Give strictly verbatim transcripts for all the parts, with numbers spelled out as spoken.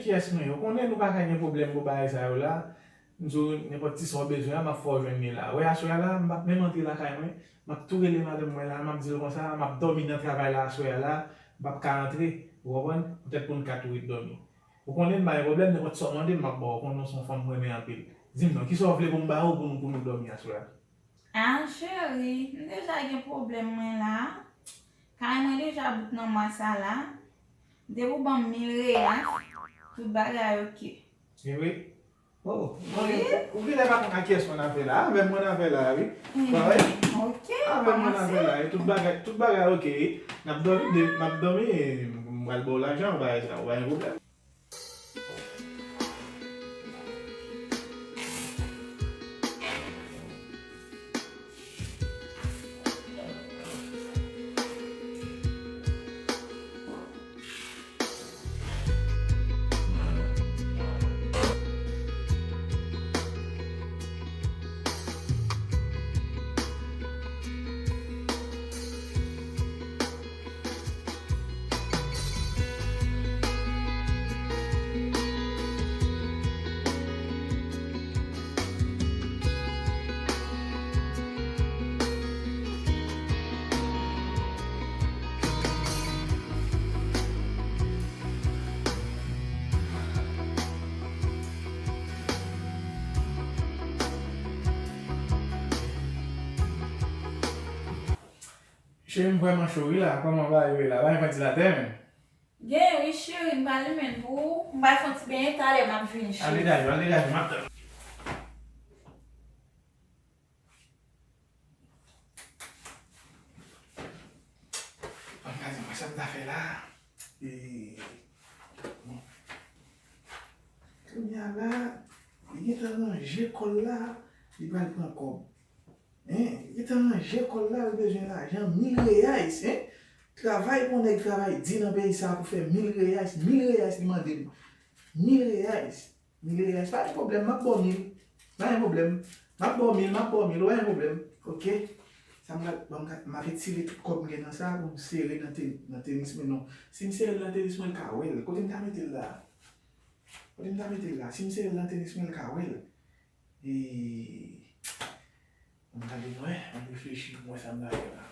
Kiyès mwen ye? Ou konnen nou pa ka gen pwoblèm pou bagay sa yo la. M di w, nenpòt ti sa w bezwen an, m ap fè w jwenn li la. Wè aswè a la, m p ap menm antre lakay mwen. M ap tou rele madanm mwen la, m ap di l konsa, m ap dòmi nan travay la aswè a la, m p ap ka antre. Ou konprann? Poutèt pou n ka tou ret dòmi. Ou konnen m pa gen pwoblèm, nenpòt sa w mande m, m ap ba w. Ou konnen w se yon fanm m renmen anpil. Di m non, kisa w vle pou m ba w pou nou, pou nou dòmi aswè a? Ah, cheri, m deja gen pwoblèm mwen la. Kay mwen deja bout nan mwa sa la. Depi w ban m mil reyal, tout bagay oke. E vre? Oh, wi. Ou genlè pa konn ak kiyès mwen n ap fè la. Avè m mwen n ap fè la, wi. Ba wè? Oke, avè m mwen n ap fè la. E tout bagay, tout bagay oke. N ap dòmi, de, n ap dòmi, m pral ba w lajan, ou pa, ou pa gen pwoblèm. Cheri, m vrèman cho wi la. Kòman bagay yo ye la? Bagay ventilatè menm. Gen wi cheri, m pral limen l pou ou. M pral fè yon ti benyen, talè m ap vini cheri. Al degaje w, al degaje w, m ap tann ou. Ann gade mwen sa m ta fè la. E, bon. Kounye a la, li gentan ranje kò l la, li pral pran kòb. Hein, li gentan ranje kò l la, li bezwen lajan, mil reais, hein. Travay pou yon nèg travay di nan peyi sa pou fè mil reais, mil reais li mande m. Mil reais. Mil reais, pa gen pwoblèm, m ap ba w mil. Pa gen pwoblèm. M ap ba w mil, m ap ba w mil, ou pa gen pwoblèm. Oke? Sa m pral, ban m ka, m ap etire tout kòb m gen nan sa pou m sere nan te-, nan tenis mwen non. Si m sere l nan tenis mwen, l ka wè l. Kote m ta mete l la? Kote m ta mete l la? Si m sere l nan tenis mwen, l ka wè l. E, ban m gade mwen, ban m reflechi pou mwen sa m ta fè la.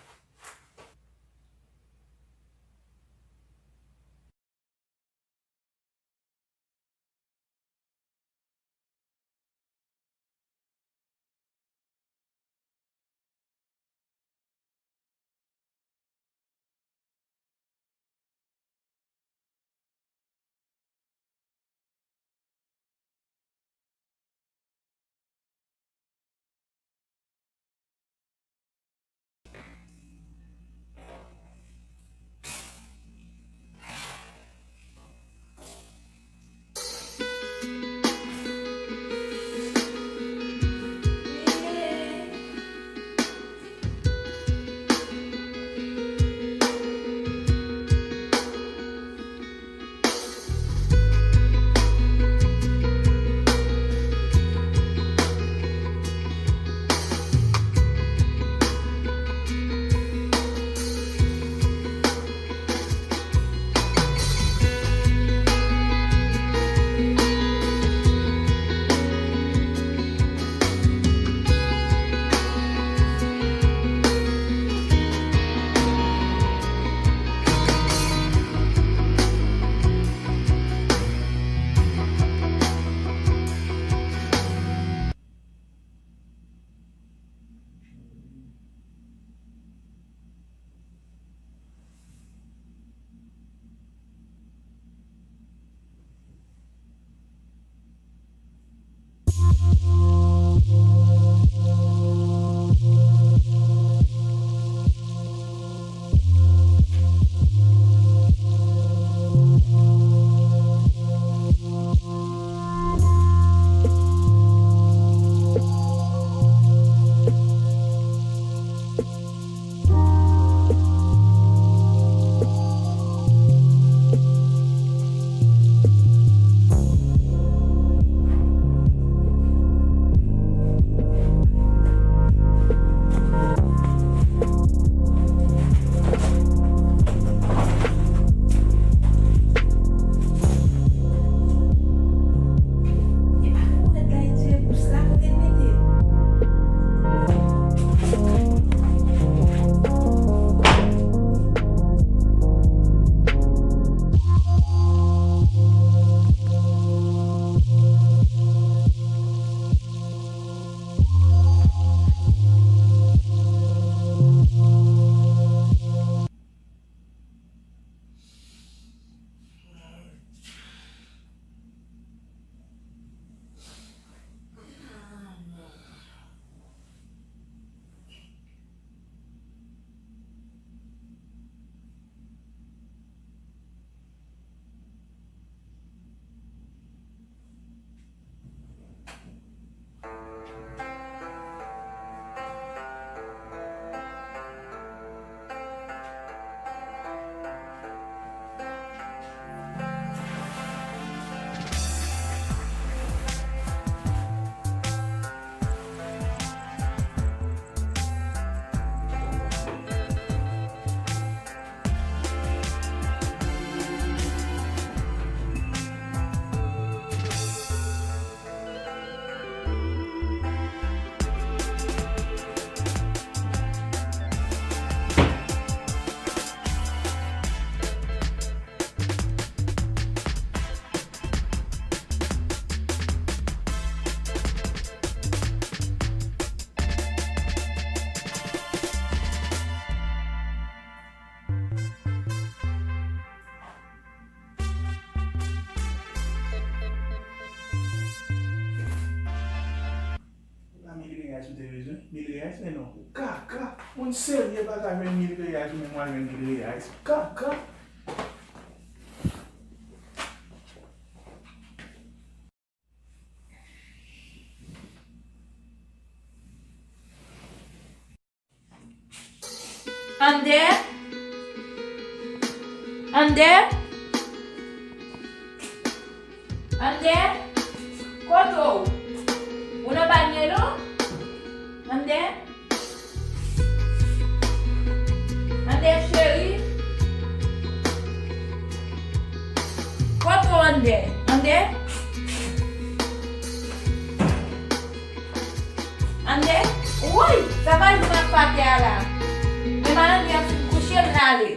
Ou te bezwen mil reyais, men non. Kaka. Moun serye pa ka jwenn mil reyais, ou menm w a jwenn mil reyais. Kaka. Ander? Ander? Ander? Kote w? Ou nan bal Nelo? Ander? Ander cheri? Kote w, Ander? Ander? Ander? Woy! Sa valiz m ap atè a la. Men maladi ap fin kouche m n ale.